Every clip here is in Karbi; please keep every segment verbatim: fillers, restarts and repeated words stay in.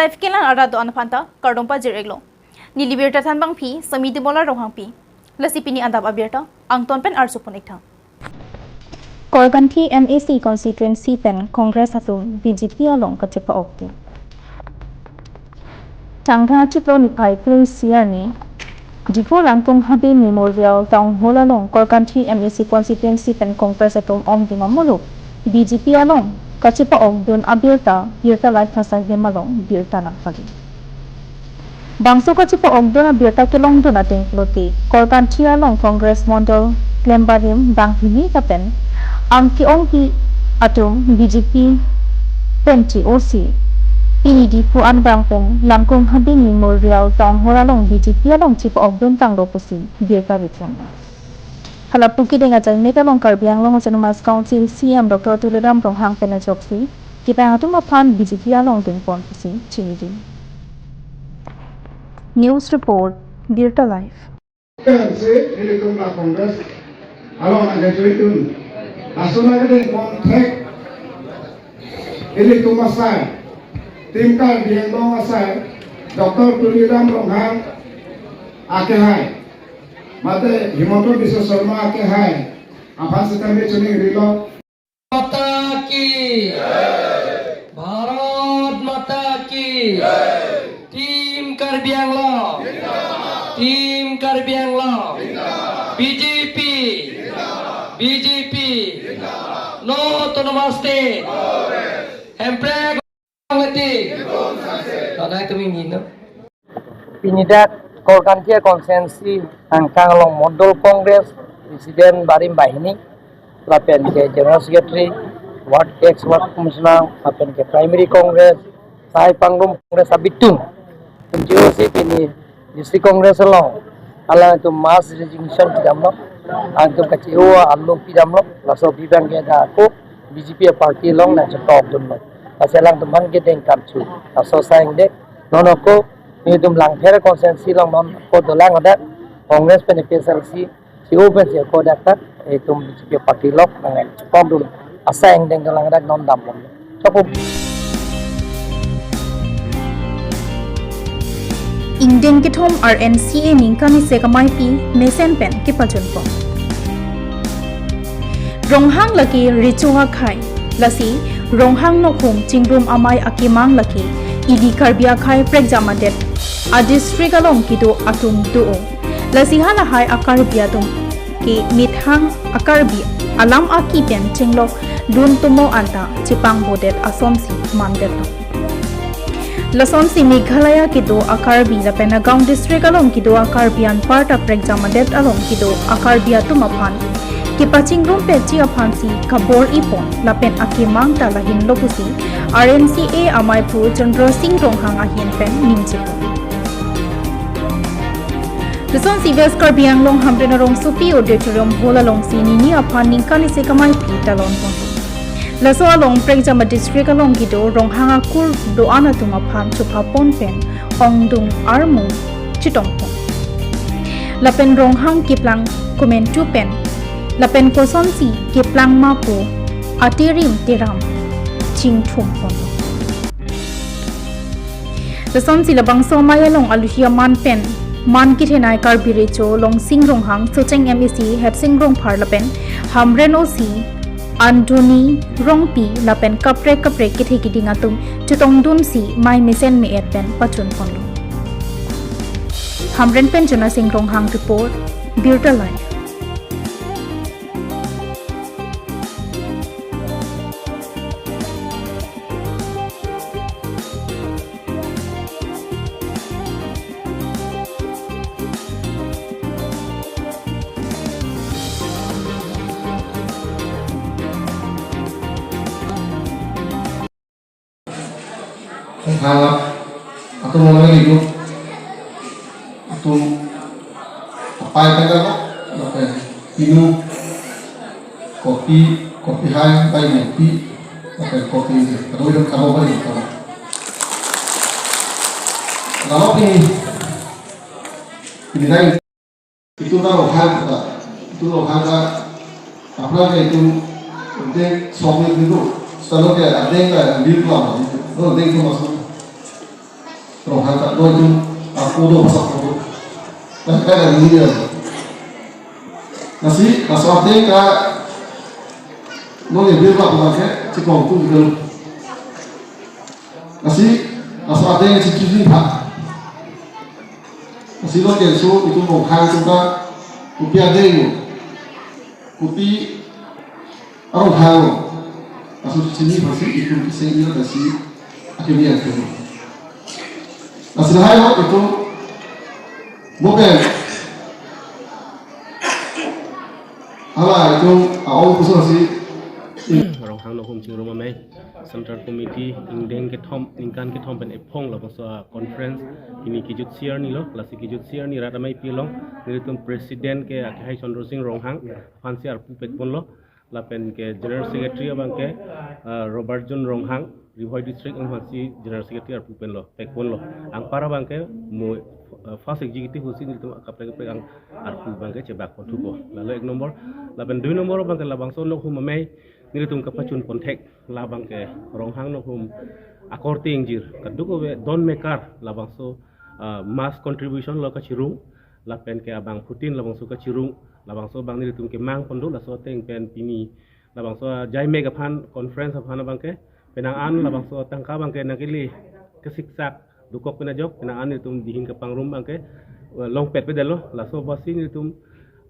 Live kelang arat do-an aphanta kardom pajir-iklo. Neli birta thanbangpi Sami Demola Ronghangpi. Lasi pini adap abirta angton pen arjupon-iktha. Korkanthi M A C constituency pen Congress atum B J P along kachepa-okdun. Changha chiklo niphai phli isi arni, Diphu Langkung Habe Memorial Town Hall along Korkanthi M A C constituency pen Congress atum ongdung amuluk B J P along kachepa-okdun abirta, Birta Live Khasi Adim along birta nangpali. Bangso kachepa-okdun abirta kelongdun ateng pulote, Korkanthi along Congress Mondol klembarim banghini lapen angke-ongpi atum B J P pen che-osi, pini Diphu anbang pen Langkung Habe Memorial Town Hall along B J P along chepa-okdun tanglo pusi birta ritpon. Hala pu kedeng ajaimek along Karbi Anglong Autonomous Council C E M Doctor Tuliram Ronghang pen ajoksi kepeng atum aphan B J P along dengpon pusi chinidun. News report, Birta Live. Kan se ilitum la Congress along nangkejoidun. Laso nangkedengpon thek ilitum asai, Team Karbi Anglong asai, Doctor Tuliram Ronghang akehai, mate Himanta Biswa Sarma akehai aphan sitame choningrilo. माता की, भारत माता की, Team Karbi Anglong, Team Karbi Anglong, B J P, B J P, no autonomous state, Hemprek Mati. Kadai kami ngino. Pini dak Korkanthi constituency angkang along Mondol Congress President barim banghini, lapen ke General Secretary, Ward, ex Ward Commissioner, lapen ke Primary Congress, Sai Pangrum Congress abitung. Pen che-osi pini District Congress along alangtum mass resignation pidamlo, alangtum kache-o alo pidamlo, laso abang ke dak ako B J P party along nangchetok dunlo. Lasi alangtum aphan kedeng kamchu. Laso asai angdeng, non ako nelitum Langpher constituency along non ako dolang ada Congress pen A P H L C, C O pen si ako dak ta, itum B J P party along nangchetok dun asai angdeng dolang dak non damlo. Chokpum. Ingdeng kethom R N C A ningkan isi kamaipi mesen pen kepajunpon. Ronghang lake recho akhei, lasi Ronghang nokhum chingrum amei akemang lake ili Karbi akhei prekjam adet a district along kedo atum do-o. Lasi halahai a-Karbi atum ke methang a-Karbi alam aki pen chenglok dun tumo anta chepangbodet asonsi mandetlo. Lasonsi Meghalaya kedo a-Karbi lapen Nagaon district along kedo a-Karbi anparta prekjam adet along kedo a-Karbi atum aphan kepachingrum peji aphansi kabor-ipon lapen akemang ta lahenlo pusi R N C A amei aphu Chandra Sing Ronghang ahin pen ningjepo. Lasonsi West Karbi Anglong Hamren arongsopi Auditorium Hall alongsi nini aphan ningkan isi kamaipi talonpon. Laso along prekjam a district along kedo Ronghang akur do-an atum aphan chophapon pen ongdung armu chetongpon. Lapen Ronghang keplang komantu pen lapen kosonsi keplang ma pu atirim tiram chingthumpon. Lasonsi labangso amei along aluhi aman pen man kethenei Karbi Recho Longsing Ronghang, Socheng M A C Hepsing Rongphar lapen Hamren O C Anthony Rongpi lapen kaprek kaprek kethe keding atum chetongdunsi mei mesen me-et pen pachunponlo. Hamren pen Jona Sing Ronghang report, Birta Live. Hala atum lagi itu atum apai kata apa? Apa? Pinu kopi, kopi hai, bai kopi, apa kopi ini? Atau itu kamu balik kamu? Kalau ini, ini lain. Itu kan Ronghang kata, itu Ronghang ka, apa lagi itu, dia suami itu, selalu kayak ada yang kayak ambil pulang, itu, itu masuk. Ronghang ta do itu, aku do pasal aku. Tapi kan ada ini dia. Nasi, laso ateng ke, non ya biar pak bukan ke, cekong tu gitu. Nasi, laso ateng ke cici ni pak. Nasi lo kenso itu Ronghang itu ke, kopi ada itu. Kopi Ronghang. Laso chinine pasi itu kiseng iya pasi akhirnya itu. Nasi lahai lo itu. Mopen. Hala itu aong puso si. Ronghang Nokhum Chingrum Amei Central Committee ingdeng kethom, ningkan kethom pen ephong labangso a-conference pini kejut si arni lo, lasi kejut si arni rat ameipi along, nelitum President ke akehai Chandra Sing Ronghang aphansi arpu pekponlo, lapen ke General Secretary abang ke, ah, Robert John Ronghang, Ri Bhoi District aphansi General Secretary arpu penlo, pekponlo. Anpar abang ke mo, ah, first executive pusi nelitum akaprek kaprek ang arpu abang ke chebakpon thupo. Lalo ek nombor, lapen dui nombor abang ke labangso Nokhum Amei nelitum kapachun ponthek, labang ke Ronghang Nokhum akorte ingjir, kadokave don mekar labangso, ah, mass contribution lo kachirung, lapen ke abangphutin labangso kachirung, labangso abang nelitum kemang pon do, laso ateng pen pini labangso ajai mek aphan, conference aphan abang ke, penang an labangso tangka abang ke nangkele kesiksak dokok pen ajok, penang an nelitum dihin kapangrum abang ke, eh, longpet pedetlo, laso apotsi nelitum,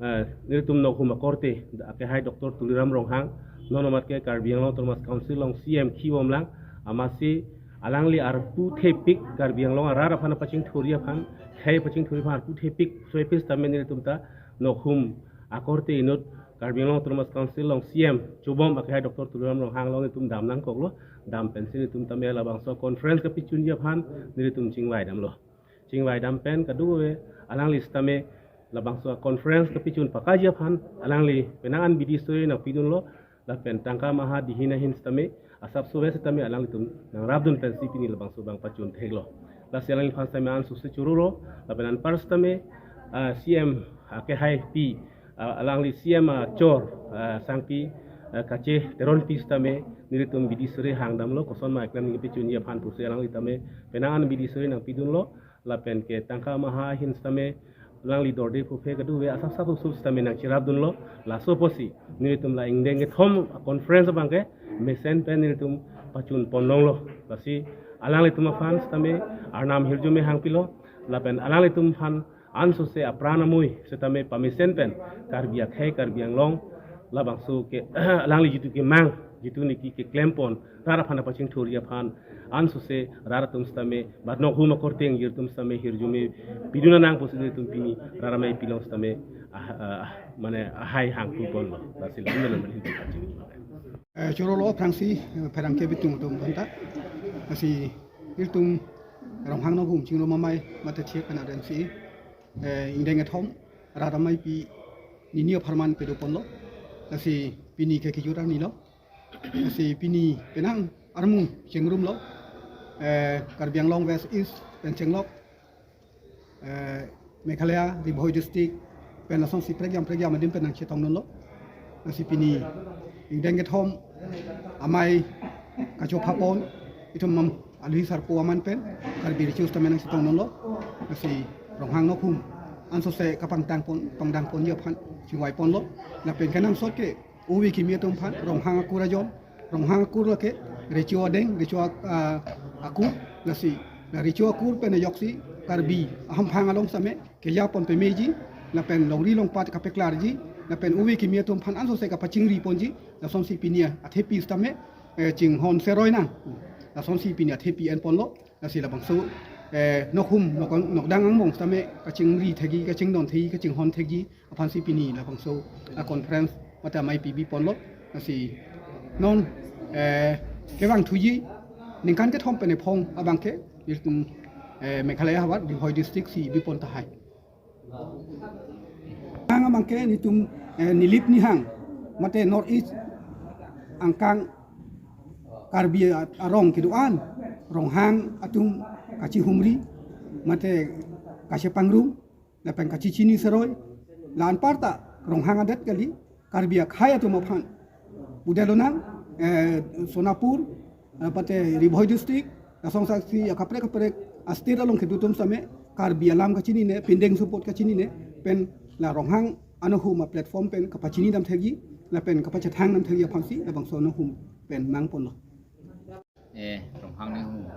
eh, nelitum Nokhum akorte, akehai Doctor Tuliram Ronghang, non amat ke Karbi Anglong Autonomous Council along C M kibom lang, amatsi alangli arpu thepik, Karbi Anglong arat aphan pachingthurji aphan, khei pachingthurji aphan arpu thepik, soi pis tame nelitum ta Nokhum akorte inut Karbi Anglong Autonomous Council along C M chobom akehai Doctor Tuliram Ronghang along nelitum dam nangkoklo, dam pensi nelitum tame labangso conference kapachunji aphan nelitum chingvai damlo. Chingvai dam pen kadokave alangli sitame labangso conference kapachun pakaji aphan alangli penang an bidi suri nangpidunlo, lapen tangka maha dihin ahin sitame asapso ave sitame alanglitum nangrapdun pensi pini labangso abang pachun theklo. Lasi alangliphan sitame ansose chorolo, lapen anpar sitame, ah, C M akehaipi, ah, alangli C M achor, ah, sangpi, ah, Kache Teronpi sitame nelitum bidi suri hang damlo, koson ma keklem nangpachunji aphan pusi alangli tame penang an bidi suri nangpidunlo, lapen ke tangka maha ahin sitame alangli dorde phuphe kadokave asapsap sup sitame nangcherapdunlo, laso apotsi nelitum la ingdeng kethom conference abang ke mesen pen nelitum pachun ponlonglo, lasi alanglitum aphan sitame arnam hirjume hangpilo, lapen alanglitum aphan ansose apran amui sitame pamesen pen Karbi akhei Karbi Anglong labangso ke alangli jitu kemang, jitu niki keklem pon, rat aphan pachingthurji aphan ansose rat atum sitame, bat Nokhum akorte ingjir atum sitame hirjume pidun nang pusi nelitum pini rat ameipi along sitame, ah, ah, mane ahai hangpu ponlo, lasi lam dalam mane pachini. Eh, chorolo aphrangsi, eh, pherangke bitung atum aphanta. Lasi nelitum Ronghang Nokhum Chingrum Amei mate thiek kana densi, eh, ingdeng kethom rat ameipi nini apharman pado ponlo. Lasi pini ke kejut arni lo. Lasi pini penang armu chengrumlo, eh, Karbi Anglong West, East pen chenglok, eh, Meghalaya, Ri Bhoi District pen lasonsi prekjam prekjam adim pen nangchetongdunlo. Lasi pini ingdeng kethom amei kachopha pon, itum mam alui sarpo aman pen Karbi Recho sitame nangchetongdunlo. Lasi Ronghang Nokhum ansose kapangdang pon, pangdang ponji aphan chingvai ponlo. Lapen kenangsot ke ove kimi atum aphan Ronghang akur ajon, Ronghang akur lake Recho adeng, Recho ak-, ah, akur, lasi la Recho akur pen ajoksi Karbi ahamphang along sitame keja pon pemeji, lapen longri longpat kapeklarji, lapen ove kimi atum aphan ansose kapachingri ponji, lasonsi pini athepi sitame, eh, chinghon seroi nang. Lasonsi pini athepi en ponlo, lasi labangso, eh, Nokhum, nok-, nokdang angbong sitame kachingri thekji, kachingdon thekji, kachinghon thekji aphansi pini labangso a-conference mate ameipi bi ponlo. Lasi non, eh, kevang thuji ningkan kethom pen ephong abang ke nelitum, eh, Meghalaya havar Ri Bhoi District si bi pon tahai. Ang abang ke nelitum, eh, Nilip Nihang mate North East angkang Karbi a-, arong kedo-an Ronghang atum kachihumri mate kachepangrum lapen kachichini seroi, la anparta Ronghang adet kali, Karbi akhei atum aphan. Bude lonang, eh, Sonapur, eh, pate Ri Bhoi District, lasonsi akaprek kaprek A-state along kedo atum same Karbi alam kachinine, pindeng support kachinine, pen la Ronghang anahum a-platform pen kapachini dam thekji, lapen kapachethang dam thekji aphansi labangso anahum pen nangponlo. Eh, Ronghang anahum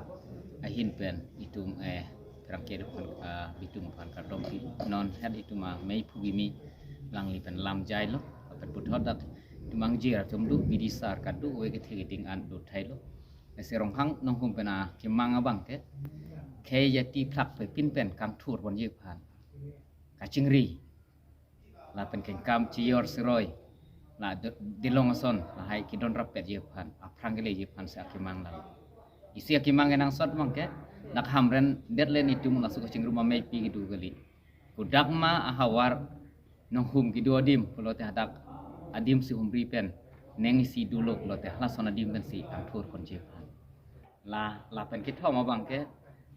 ahin pen itum, eh, pherangke aphan, ah, bitum aphan kardom pi. Non het itum amei phugimi alangli pen lamjailo, lapen puthot dak itum angjir atum do, bidisar kado, ove kethe keding an do thailo. Lasi Ronghang anahum pen akemang abangke, khei jati phlak pe pin pen kangthur ponji aphan, kachingri, lapen kengkam chiyor siroi, la do-, dilong ason lahai kedon rapetji aphan, aphrang keleji aphansi akemang lalo. Isi akemang kenangsot abangke, dak Hamren det le netum laso kachingrum ameipi kedo kali. Kodak ma ahavar anahum kedo adim pulote hadak adim si humri pen neng isi dolo pulote halason adim pensi kangthur ponji aphan. La, lapen kethom abangke,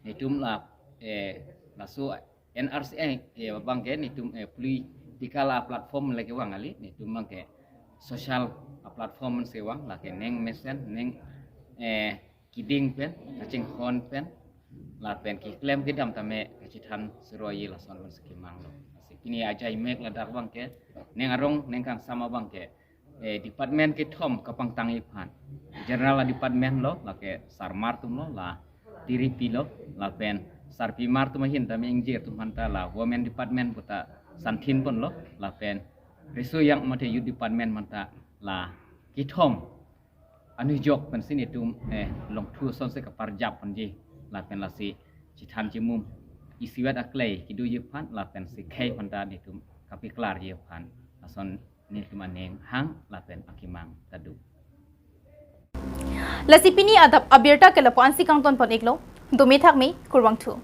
netum la, eh, laso N R C, eh, eh, abangke netum, eh, political a-platform le kevang kali, netum abangke social a-platform si vang, lake neng mesen, neng, eh, keding pen, kachinghon pen, lapen keklem kedam tame kachethan siroi lason pensi kemanglo. Lasi pini ajaimek ladak abangke, neng arong, neng kangsam abangke, eh, department kethom kapangtangji aphan. General a-department lo, lake sarmar atum lo, la tiripi lo, lapen sarpimar atum ahin tame ingjir atum aphanta la women department puta santhin ponlo, lapen riso-ejang mate youth department aphanta la kethom anujok pensi netum, eh, longthu asonsi kaparjap ponji, lapen lasi chethan chimum isivet aklei kedoji aphan, lapensi khei aphanta netum kapeklarji aphan, lason netum aning hang lapen akemang ta do. Lasi pini adap abirta ke lapu-ansi kangton pon-iklo, dome thakme, kurvangthu.